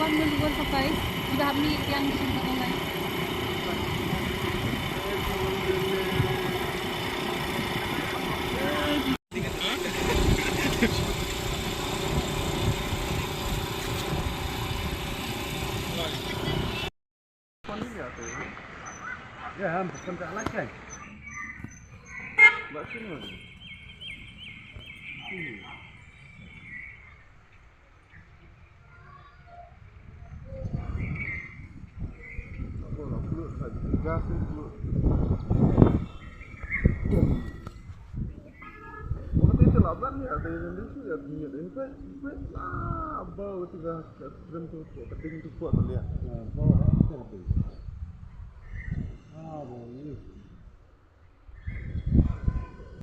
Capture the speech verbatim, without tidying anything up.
Ngan luar pakai, udah kami yang di sini online. Ya, bukan tak lakai. Buat sini.